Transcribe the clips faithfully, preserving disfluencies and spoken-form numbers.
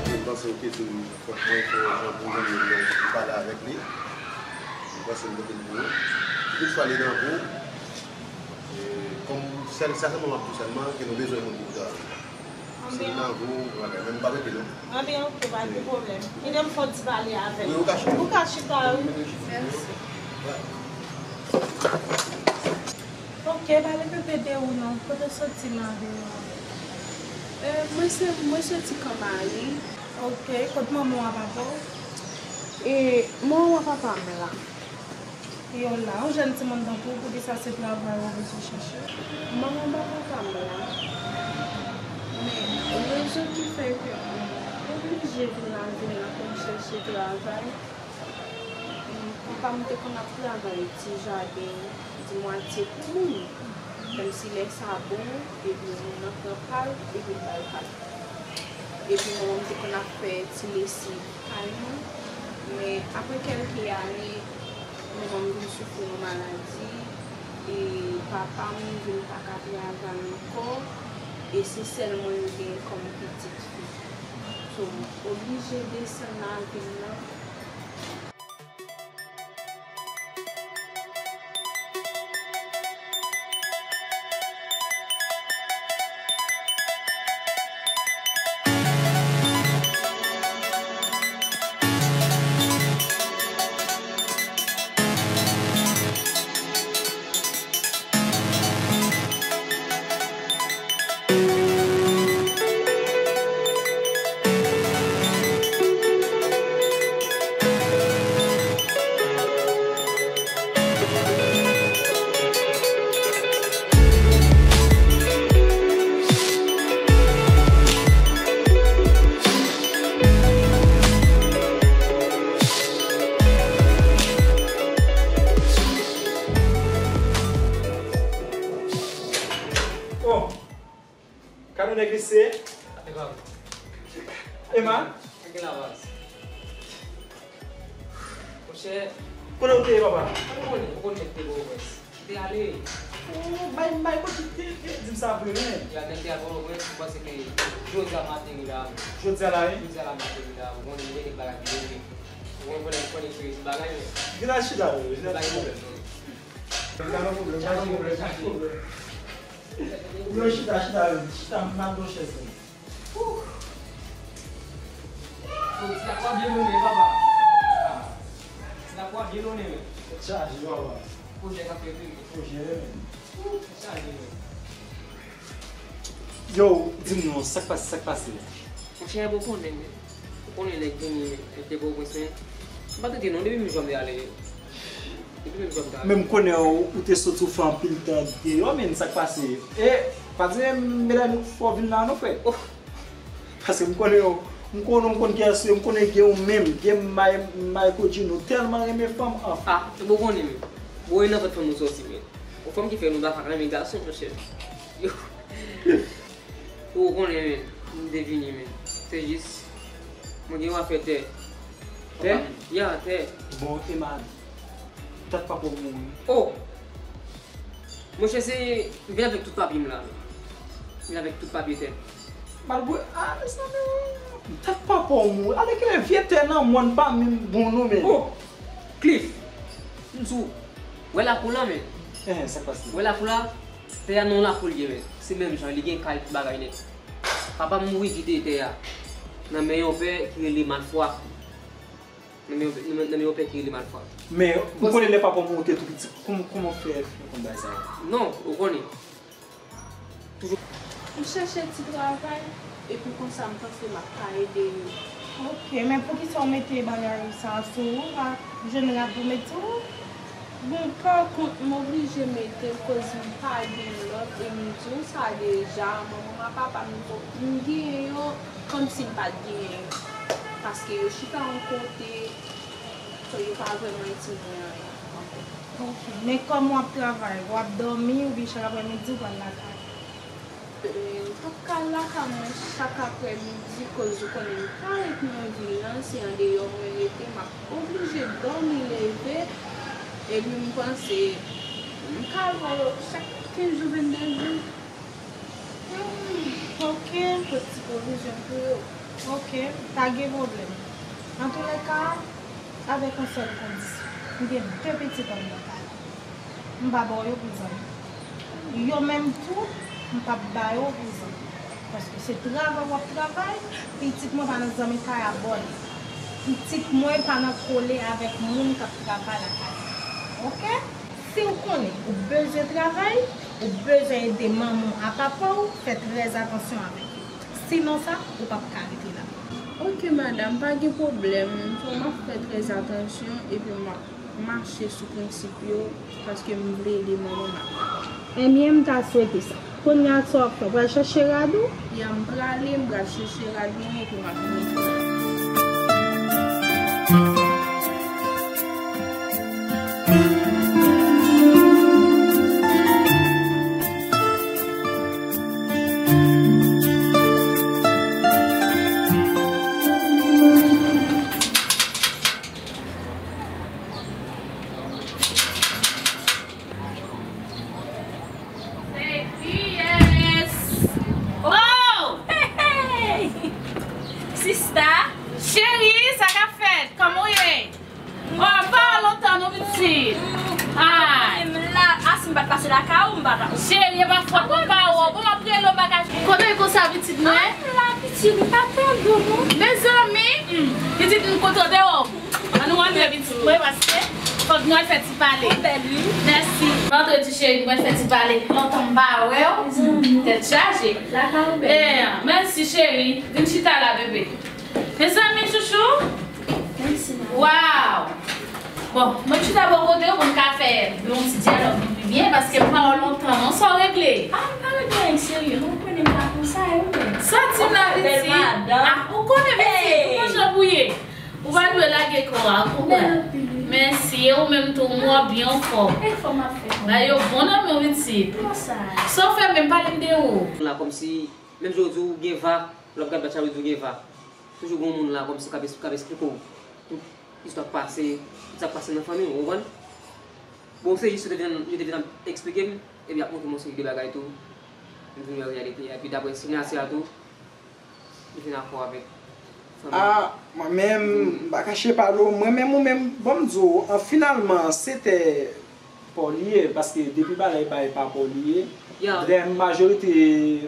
Mwen panse ou kite m, fòk mwen fè yon jan pou mwen menm, mwen pale avèk li. Mwen panse m pote l pou ou. Toutfwa li nan gou, e, kòm sèl, sa sèlman m ap di w sèlman, ke nou bezwen moun pou travay. Si l nan gou, bagay, men m p ap ede non. Anben, ok, pa gen pwoblèm. Kite m fè yon ti pale avè l. Wi, ou ka chita. Ou ka chita, wi. Mèsi. Ok, pale pepe de ou non. Kote w soti nan vi w? E, mwen se, mwen soti Kanmari. Ok, kot manman w ak papa w? E, manman m ak papa m la. Yo la, yon jèn timoun tankou w, poukisa se travay ou bezwen chèche? Manman m ak papa m la. Men, rezon ki fè ke m oblije vin lavil la pou m chèche travay, papa m te konn ap travay ti jaden, ti mwatye pou moun. Kòmsi lè sa bon, epi moun nan pran pa l, epi l ba l pa l. Epi manman m te konn ap fè ti lesiv kay mwen. Men apre kèlke ane, manman m vin soufri yon maladi, e papa m vin pa ka travay ankò, e se sèl mwen yo gen kòm pitit fi. So, m oblije desann lavil la. Oh! Kado nèg isi? Ema? Monchè. Kote w te ye, papa? Ou konnen, ou konnen te bo wès. Te ale. Bay, bay, kote ki, ki di m sa vre, wi, men. Ya, tèt tèt, bon, mwen, mwen panse ke jodi a m ateri la, wi. Jodi a la, wi? Jodi a la m ateri la, wi. Mwen, mwen gen bagay ki rive. Mwen konnen, konnen ke se bagay, men. Vin al chita, wi, vin al chita. Bagay pwoblèm, non. Pa gen pwoblèm, pa gen pwoblèm, pa gen pwoblèm. Ou yo chita, chita, chita, m nan do chèz la. Ti lakwa byen lonnen, papa. Ti lakwa byen lonnen, men. Tèt chaje, papa. Pwojè k ap fèt, wi. Pwojè, men. Tèt chaje, men. Yo, di m non, sa k pase, sa k pase? Monchè, bon konnen, men. Ou konnen nèg vini, men, te bon pwen swen. M pa tande non, depi menm jan m te ale. Depi menm jan m te ale. Men m konnen ou, ou te soti ou fè anpil tan deyò, men sa k pase? E, pa di men medam fò vin la non, frè. Oh. Paske m konnen yo, m konnen, m konn kiyès ou ye, m konnen gen ou menm, gen May, Michael Gino, tèlman renmen fanm, anfen. Ah, bon konnen men. Bon, e nan vant fanm ou soti, men. Yon fanm ki fè nou ta pa renmen gason, monchè. Yo. Ou konnen, men, m te vini, men. Se jis, mwen gen yon afè tè. Tè? Ya, tè. Bon, e mari? Tèt papa w mouri. Oh! Monchè, se, m vin avèk tout papye m la, men. M vin avèk tout papye tè. Malgre, ah, mezanmi, tèt papa w mouri. Ale kilè vye tè nan mòn pa menm bon non, men. Oh! Cliff, m di w, wè lakou la, men. Eh, sa k pase? Wè lakou la, tè a nan lakou l ye, men. Se menm jan, li gen kay, tout bagay nèt. Papa m mouri kite tè a nan men yon pè ki rele Malfwa. Nan men yon, nan men yon pè ki rele Malfwa. Men, ou konnen lè papa w mouri te tou piti, kòman, kòman w fè, fè konn bagay sa yo? Non, ou konnen. Toujou. M chèche ti travay, epi konsa m panse m ap ka ede yo. Ok, men poukisa w mete banyè sa sou ou a? Jwenn rad pou met sou ou? Bon, pa kont, m oblije mete l koz m pa gen lòt, e m di w sa deja, manman m ak papa m, m genyen yo kòmsi m pa t genyen yo. Paske yo chita yon kote, so yo pa vrèman itil mwen anyen ankò. Ok, men kòman w ap travay? W ap dòmi oubyen chak aprèmidi w pral lakay? E, m p ap ka al lakay mwen chak aprèmidi, koz ou konnen m pa ret nan vil lan, se andeyò mwen rete, m ap oblije dòmi leve, epi m panse m ka al wè yo chak kenz jou, vennde jou. Hmm, ok. Kot ti pwovizyon pou yo. Ok, pa gen pwoblèm. Antoulèka, avèk yon sèl kondisyon. M gen de pitit anndan kay la. M pa ba w yo pou zanmi. Yo menm tou, m p ap ba yo pou zanmi. Paske se travay w ap travay, pitit mwen pa nan zanmi kay a bòl. Pitit mwen pa nan kole avèk moun k ap travay lakay. Ok? Si w konnen ou bezwen travay, ou bezwen ede manman w ak papa w, fè trè atansyon avèk yo. Sinon sa, ou p ap ka rete la. Ok, madanm, pa gen pwoblèm. Fò m ap fè trè atansyon epi m ap mache sou prensip yo, paske m vle ede manman m ak papa m. Ebyen, m ta swete sa. Kounye a, sa w ap fè? W pral chèche rad ou? Ya, m prale, m pral chèche rad mwen epi m ap vini. Se kiyès? Oh! Hey, hey! Sista! Cheri, sa k ap fèt? Kòman w ye? Oh, pa lontan non, pitit. Ah. M la, a, si m pa t pase lakay ou, m pa t ap. Cheri, e pa fòt mwen, pa wè w. Bon, m ap rele w bagay. Kote w ye konsa, pitit mwen? Ah, m la, pitit, m pa tande w non. Mezanmi, pitit, m kontan de wè w. Ann nou rantre, pitit mwen, paske fòk nou al fè ti pale. Ou bèl, wi. Mèsi. Rantre, ti cheri, nou al fè ti pale. Lontan m pa wè w. Tèt chaje. Lakay ou bèl. Eh, mèsi, cheri. Vin chita la, bebe. Mezanmi, chouchou. Mèsi, mami. Waw. Bon, mwen chita bò kote w pou n ka fè yon ti dyalòg nou pi byen, paske m pa wè w lontan non. Sa w regle? Ah, m pa regle anyen serye non, ou konnen m pa konsa, e ou menm? Sa w di m la, pitit? Ah, ou konnen, pitit, ou konn jan pou ye. Ou pa dwe lage kò a, ou konprann? Mèsi, e ou menm tou, m wè w byen anfòm. Bagay yo bon nan men w, pitit. Sa w fè menm, pale m de ou. La kòmsi, menm jan w di w gen va, lè w ap gad match la, w di w gen va. Toujou gen yon moun la kòmsi k ap es-, k ap esplike w tout istwa k pase, tout sa k pase nan fanmi w, ou konprann? Bon, se jis yo te vin, yo te vin ap eksplike m, epi ap montre m yon seri de bagay tou. M vin wè reyalite a, epi daprè sinyati a tou, m vin akò avèk fanmi. Ah, mwen menm, m pa kache pale w, mwen menm ou menm, ban m di w, an finalman, se tè pa w li ye, paske depi bagay pa, pa pa w li ye, lè majorite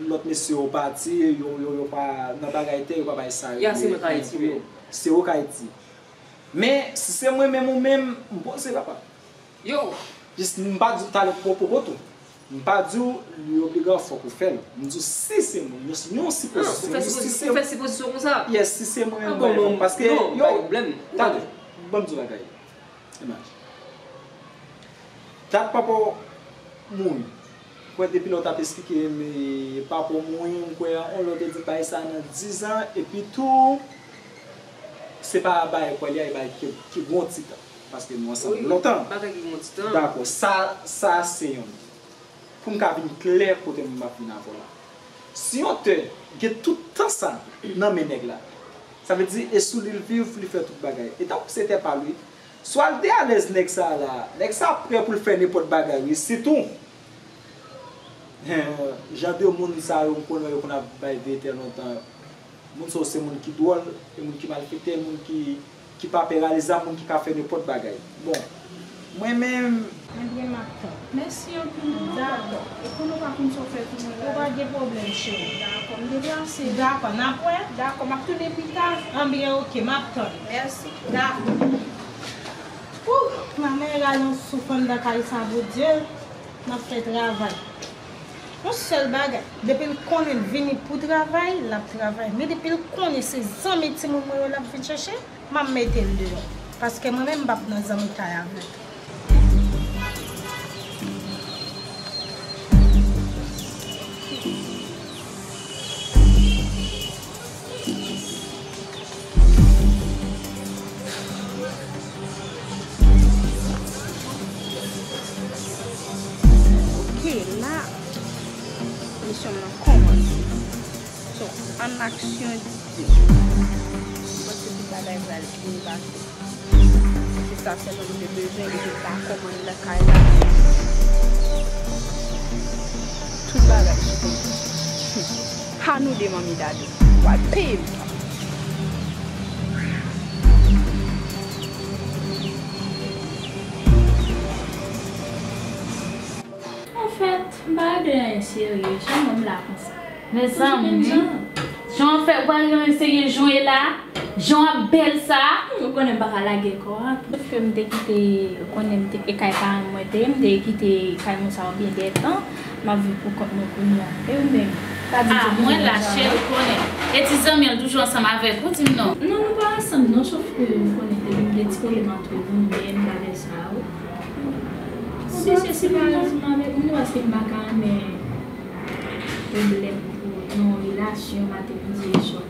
lòt mesye yo pati, yo, yo, yo pa nan bagay tè, yo pa bay sa yo vle pou yo. Se ou k Ayiti. Men, si se mwen menm ou menm, m poze papa. Yo! Jis, m pa di w talè poko tou. M pa di w li obligan fòk ou fè l. M di w si se mwen, yon, yon sipozisyon. Ou fè sipozisyon konsa? Yes, si se mwen, mwen, paske, yo, tande, ban m di w bagay. Imaj. Dat papa w mouri. Kwè depi lè w t ap esplike m, e, papa w mouri, m kwè, on lè w te di m bagay sa nan diz an, epi tou, se pa bagay kwè li a, e bagay ki, ki gon ti tan. Paske nou ansanm lontan. Bagay ki gon ti tan. Dakò, sa, sa se yonn. Pou m ka vin klè kote m ap vin avè w la. Si yon tè gen tout tan sa nan men nèg la, sa vle di e sou li l viv, li fè tout bagay. E tankou se tè pa l wi. Swa l te alèz nèg sa la, nèg sa prè pou l fè nenpòt bagay wi, sitou. Hen, jan de moun sa yo, m konnen yo konn ap bay verite lontan. Moun sa yo se moun ki dwòl, e moun ki malfektè, moun ki, ki pa pè rale zam, moun ki ka fè nenpòt bagay. Bon, mwen menm. Ebyen, m ap tann. Mèsi anpil, non. Dakò. E pou nou pa konn sa w fè tou mwen la. Ou pa gen pwoblèm, cheri. Dakò, m deplase. Dakò, n ap wè. Dakò, m ap tounen pita. Anbyen, oke, m ap tann. Mèsi. Dakò. Ouh, manman rale yon souf anndan kay sa, Bondye. N ap fè travay. Yon sèl bagay, depi l konnen l vini pou travay, l ap travay. Men depi l konnen se zanmi timoun mwen yo l ap vin chèche, m ap mete l deyò. Paske mwen menm m p ap nan zanmitay avè l. Ok, la, misyon m nan kòmanse. So, an aksyon de. Mwen panse tout bagay pral byen pase. Se sa sèlman m te bezwen, li vin pa kòmann nan kay la. Tout bagay sou kontwòl. Ha nou de manmi Dado. W al peye m. Anfèt, m pa regle anyen serye, sèlman m la konsa. Mezanmi, jan w fè, ou pa gen yon serye jwe la, jan w ap bèl sa. Ou konnen m pa ka lage kò a. Sòf ke m te kite, ou konnen m te e kay paran mwen te ye, m te kite kay moun sa yo byen dètan, m ap viv pou kont mwen kounye a. E ou menm? Pa di. Ah, mwen la, cheri, ou konnen. E ti zanmi an toujou ansanm avèk ou, di m non. Non, nou pa ansanm non, sòf ke ou konnen te gen de ti pwoblèm ant nou, men bagay sa yo. Si se separasyon avèk nou, paske m pa ka renmen pwoblèm pou nan yon relasyon, maten, midi e swa.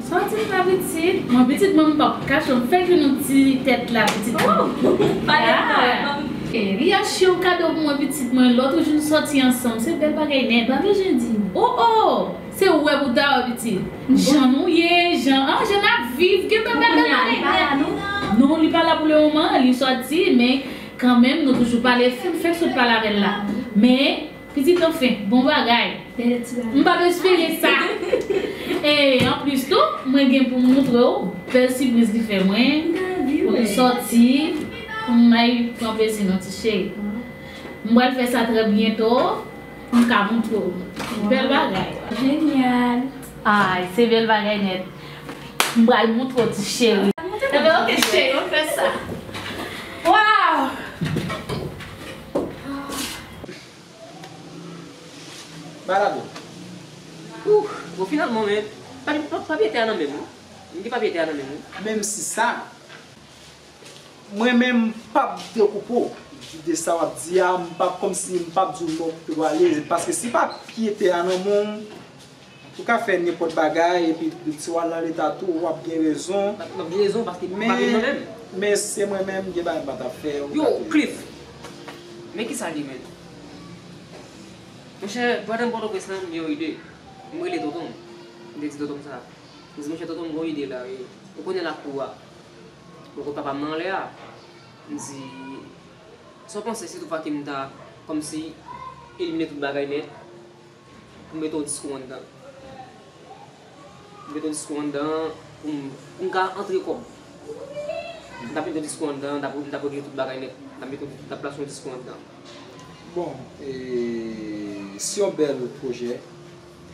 Sa w di m la, pitit? Mwen, pitit mwen, m p ap kache w, m fèk vin yon ti tèt la, pitit mwen. Oh! Pale mwen. Eh, li achte yon kado pou mwen, pitit mwen, lòt jou n sòti ansanm, se bèl bagay nèt. Pa bezwen di m. Oh, oh! Se ou wè pou ta wè, pitit. Jan nou ye, jan, ah, jan n ap viv, gen bèl bagay nèt. Non, li pa la pou le moman, li sòti, men kanmenm, nou toujou pale, fèk sot pale avè l la. Men, pitit anfen, bon bagay. M p ap espere sa. E anplis tou, mwen gen pou m montre w bèl sipriz li fè mwen. Pou nou sòti, pou n al pran plezi nou, ti cheri. M pral fè sa trè byento. M ka montre w. Bèl bagay. Jenyal. Ay, se bèl bagay nèt. M pral montre w, ti cheri. Enben, oke, cheri, nou fè sa. Waw! Ba la do. Ouh, bon, finalman, men, pa, pa, papye tè a nan men m, wi. M gen papye tè a nan men m, wi. Menm si sa, mwen menm, m p ap dekoupe w de sa w ap di a, m p ap, kòmsi m p ap di w non pou w ale, paske si papye tè a nan men w, ou ka fè nenpòt bagay, epi si w al nan leta tou, w ap gen rezon. M ap gen rezon, paske m pa gen nan men m. Men se mwen menm, gen bagay m pa t ap fè. Yo, Cliff, men kisa l ye, men? Monchè, pandan m Pòtoprens lan, m gen yon ide. M rele tonton m. M te di tonton m sa. M di, monchè, tonton m gen yon ide la, wi. Ou konnen lakou a. Bon, kot papa m nan anlè a. M di, Sa w panse si toutfwa ke m ta kòmsi elimine tout bagay nèt, pou m mete yon diskou anndan? Pou m mete yon diskou anndan, pou m, pou m ka antre kòb. M t ap mete yon diskou anndan, m t ap, m t ap regle tout bagay nèt. M t ap mete, m t ap plase yon diskou anndan. Bon, e, se yon bèl pwojè.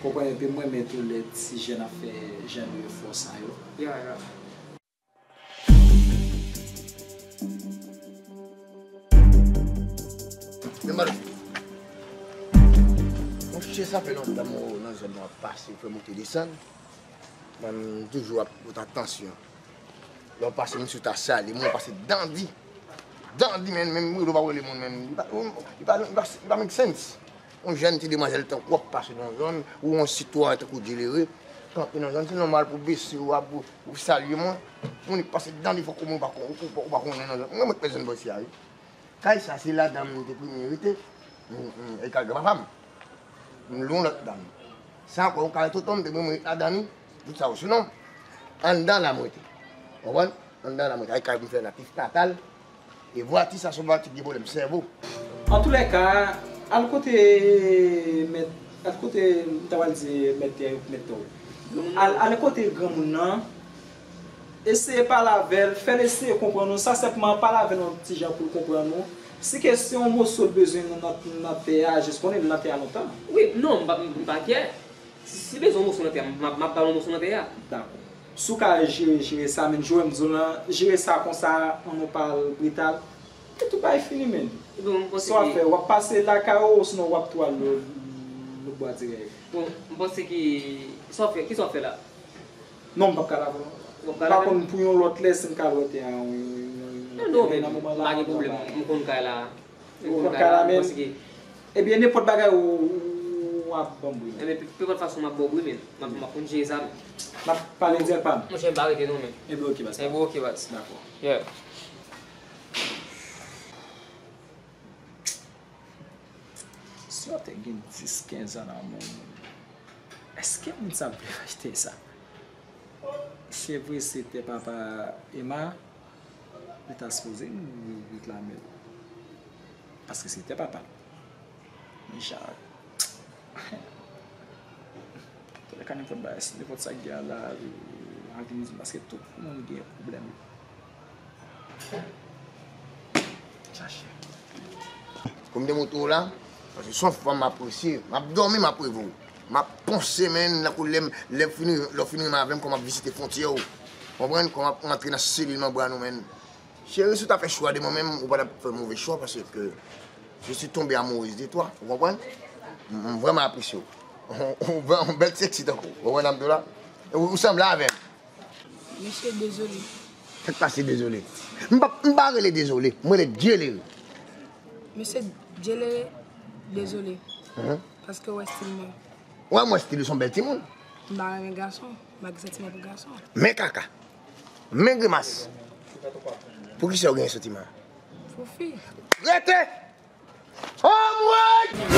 Konprann, epi m renmen tou lè ti jèn ap fè jan de efò sa yo. Ya, ya. Men Malouk, monchè, sa fè lontan m wè w nan zòn nan w ap pase, fè monte desann. Mwen, m toujou ap pote atansyon. Lè w pase, m sou ta salye, mwen pase dandi. Dandi, men, men, m rele w pa rele moun, men, li pa, li pa, li pa, li pa make sense. Yon jèn ti demwazèl tankou w ap pase nan yon zòn, ou yon sitwayen tankou Djelere, kanpe nan zòn, se nòmal pou w bese w, pou, pou w salye mwen. Moun ki pase dandi fòk ou, ou pa kon-, ou, ou, ou pa konnen nan zòn. Mwen, mwen pèsonn bò isi a, wi. Kay sa, se ladan m te premye rete. M, m, e kay granpapa m. M lwe yon lòt ladan. Sa ankò, yon kay tonton m te premye rete ladan li. Tout sa yo sou non m. Anndan la m rete. Konprann? Anndan la m rete. Ay kay pou m fè natif natal. E vwati sa se yon vwati ki gen pwoblèm sèvo. Antoulèka, al kote mèt, al kote, m ta pral di mèt tè yo, mèt tè yo. Al, al kote granmoun nan, eseye pale avè l, fè l eseye konprann ou, sa senpman pale avè l yon ti jan pou l konprann ou. Si ke se yon moso l bezwen nan, nan, nan tè a, jis konnen l nan tè a lontan. Wi, non, m pa, m pa kyè. Si, si bezwen yon moso nan tè a, m ap, m ap ba l yon moso nan tè a. Dakò. Si w ka jere, jere sa, men, jan m di w lan, jere sa konsa, an yon pawòl brital, e tout bagay fini, men. Bon, m panse. Sa w ap fè, w ap pase lakay ou, osinon w ap tou al lòt, lòt bò dirèk. Bon, m panse ki, sa w ap fè, kisa w ap fè la? Non, m p ap ka lave non. Ou p ap ka lave? M pa konn pou yon lòt lè si m ka lwe tè a, yon, yon, yon, yon, non, non, men nan moman la, m pa gen pwoblèm, m konn kay la. Ou konn kay la, men. Paske, ebyen, nenpòt bagay ou, ou, ou ap ban m wi, men. Ebyen, pi, pi bòn fason m ap ba w wi, men. M ap, m ap konn jere sa, men. M ap pale dyèl pa m. Monchè, m pa rete non, men. Ebyen, oke, baz. Ebyen, oke, baz. Dakò. Yeah. Si yo te gen dis, kenz an nan men, èske moun sa ap vle achte sa? Se vre, se tè papa Emma. Li ta sipoze reklame l. Paske se tè papa l. Men Jacques. Antouka, nenpòt bagay, nenpòt sa k gen an la, li vin di m, paske tout moun gen pwoblèm. Chache. Kou m te montre w la, paske se yon fanm m apresye. M ap dòmi, m ap reve w. M ap panse, men, nan kou lè m, lè m fini, lè w fini renmen avè m, kòman m ap vizite fwontyè w. Konprann? Kòman m ap rantre nan selil manbra nou, men. Cheri, si w ta fè chwa de mwen menm, ou pa t ap fè move chwa, paske je suis tombé amoureuse de toi, ou konprann? M, m vrèman apresye w. Ou, ou, ou bèl sexy tankou w, ou konprann sa m di w la? Ou, ou sanble avè m. Mesye, dezole. Sa k pase, dezole? M pa, m pa rele dezole, m rele Djelere. Mesye Djelere, dezole. Mhm. Paske w wè stil mwen. Ou wè mwen stil ou, se yon bèl timoun. M pa renmen gason, m pa gen santiman pou gason. Men kaka. Men grimas. Poukisa w gen santiman? Pou fi. Rete! Anmwey!